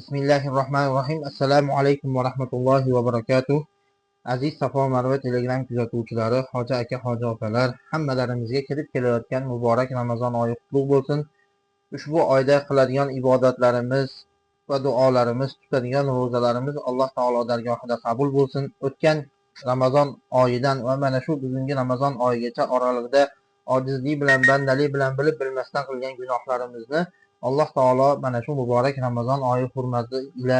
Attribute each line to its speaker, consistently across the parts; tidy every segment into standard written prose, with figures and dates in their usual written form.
Speaker 1: Bismillahirrohmanirrohim. Assalomu alaykum va rahmatullohi va barakatuh. Aziz Safo Marva Telegram kuzatuvchilari, hoji aka, hoji opalar, hammalarimizga kirib kelayotgan muborak Ramazon oyi qutlug' bo'lsin. Ushbu oyda qiladigan ibodatlarimiz va duolarimiz, tutadigan ro'zalarimiz Alloh taolo dargohida qabul bo'lsin. O'tgan Ramazon oyidan va mana shu bugungi Ramazon oyigacha oralig'ida ojizlik bilan, bandalik bilan bilib bilmasdan qilgan gunohlarimizni Alloh taolo mana shu muborak Ramazon oyi hurmati ila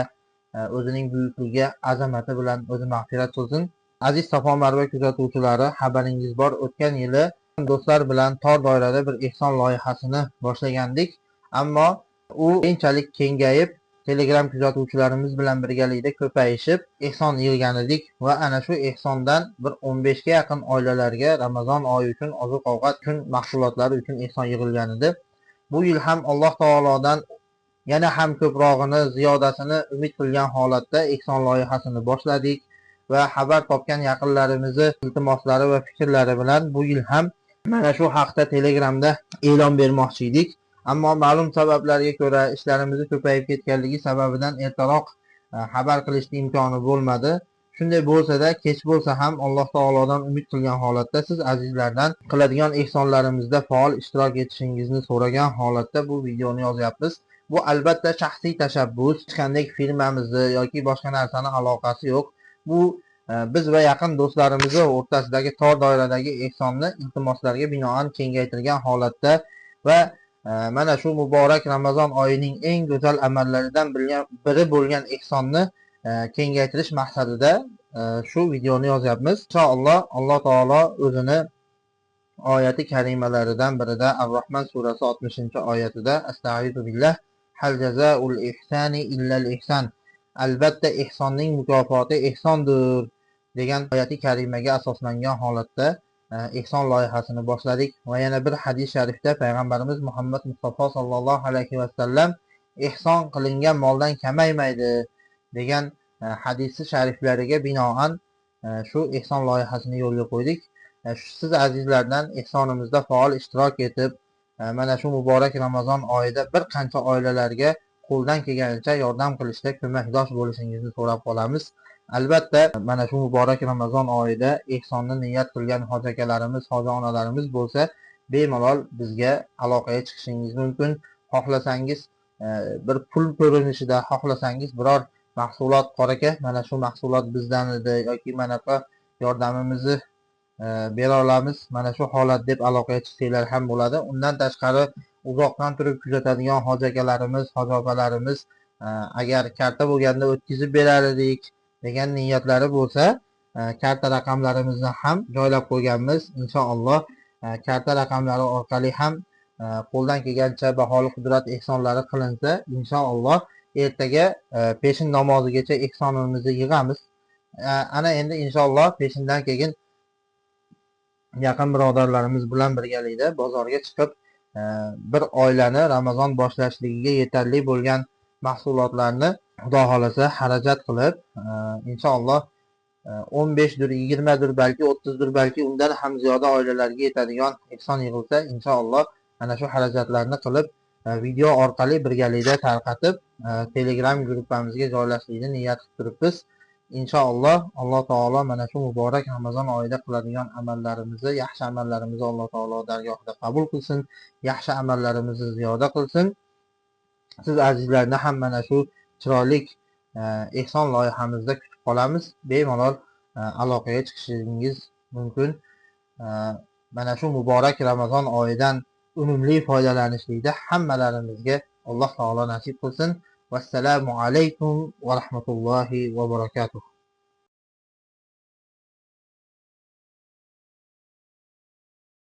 Speaker 1: o'zining buyukligi, azamati bilan o'zi mag'firat qilsin. Aziz Safo Marva kuzatuvchilari, xabaringiz bor, o'tgan yili do'stlar bilan tor doirada bir ehson loyihasini boshlagandik. Ammo u keyinchalik kengayib, Telegram kuzatuvchilarimiz bilan birgalikda ko'payishib, ehson yig'gan edik va ana shu ehsondan bir 15 ga yaqin oilalarga Ramazon oyi uchun oziq-ovqat uchun mahsulotlari uchun ehson yig'ilgan edi. Bu yil ham Alloh taolodan yana ham ko'prog'ini, ziyodasini umid qilgan holatda ehson loyihasini boshladik va xabar topgan yaqinlarimizni iltimoslari va fikrlari bilan bu yil ham mana shu haqda Telegramda e'lon bermoqchi edik. Ammo ma'lum sabablarga ko'ra ishlarimiz ko'payib ketganligi sababidan ertaroq xabar qilishning imkoni bo'lmadi. Shunday bo'lsa-da, kech bo'lsa ham Alloh taolodan umid qilgan holatda siz azizlardan qiladigan ehsonlarimizda faol ishtirok etishingizni so'ragan holatda bu videoni yozyapmiz. Bu albatta shaxsiy tashabbus, hech qanday firmamizni yoki boshqa narsani aloqasi yo'q. Bu biz va yaqin do'stlarimiz o'rtasidagi tor doiradagi ehsonni iltimoslarga binoan kengaytirgan holatda va mana shu muborak Ramazon oyining eng go'zal amallaridan biri bo'lgan ehsonni kengaytirish maqsadida shu videoni yozyapmiz. Inshaalloh Alloh taolo o'zini oyati karimalaridan birida Ar-Rahman surasi 60-oyatida astag'izu billah hal jazaul ihsani illal ihsan, albatta ehsonning mukofoti ehsondir degan oyati karimaga asoslangan holatda ehson loyihasini boshladik. Va yana bir hadis sharifda payg'ambarimiz Muhammad Mustafa sallallohu alayhi vasallam ehson qilingan moldan kamaymaydi degan hadisi shariflariga binoan shu ehson loyihasini yo'lga qo'ydik. Siz azizlardan ehsonimizda faol ishtirok etib, mana shu muborak Ramazon oyida bir qancha oilalarga qo'ldan kelganicha yordam qilishda ko'makdosh bo'lishingizni so'rab qolamiz. Albatta mana shu muborak Ramazon oyida ehsonni niyat qilgan hoji akalarimiz, hoji onalarimiz bo'lsa, bemalol bizga aloqaga chiqishingiz mumkin. Xohlasangiz bir pul ko'rinishida, xohlasangiz biror mahsulot, qora aka, mana shu mahsulot bizdan edi yoki manaqa yordamimizni bera olamiz, mana shu holat deb aloqaga chiqsanglar ham bo'ladi. Undan tashqari uzoqdan turib kuzatadigan hoji akalarimiz, hoji opalarimiz agar karta bo'lganda o'tkazib berar edik degan niyatlari bo'lsa, karta raqamlarimizni ham joylab qo'yganmiz. Inshaalloh karta raqamlari orqali ham qo'ldan kelgancha baholi qudrat ehsonlari qilinsa, inshaalloh ertaga peshin namozigacha ehsonimizni yig'amiz. Ana endi inshaalloh peshindan keyin yaqin birodarlarimiz bilan birgalikda bozorga chiqib bir oilani Ramazon boshlashligiga yetarli bo'lgan mahsulotlarni Xudo xolasa xarajat qilib, inshaalloh 15 dir, 20 dir, balki 30 dir, balki undan ham ziyoda oilalarga yetadigan ehson yig'ilsa, inshaalloh ana shu xarajatlarni qilib video orqali birgalikda tarqatib Telegram guruhimizga joylashlikni niyat qilib turibmiz. Inshaalloh Alloh taolo mana shu muborak Ramazon oyida qiladigan amallarimizni, yaxshi amallarimizni Alloh taolo dargohida qabul qilsin, yaxshi amallarimizni ziyoda qilsin. Siz azizlarni ham mana shu chiroyli ehson loyihamizda kutib qolamiz. Bemalol aloqaga chiqishingiz mumkin. Mana shu muborak Ramazon oyidan unumli foydalanishlikda hammalarimizga Alloh taolo nasib qilsin. Vassalomu alaykum va rahmatullohi va barakatuh.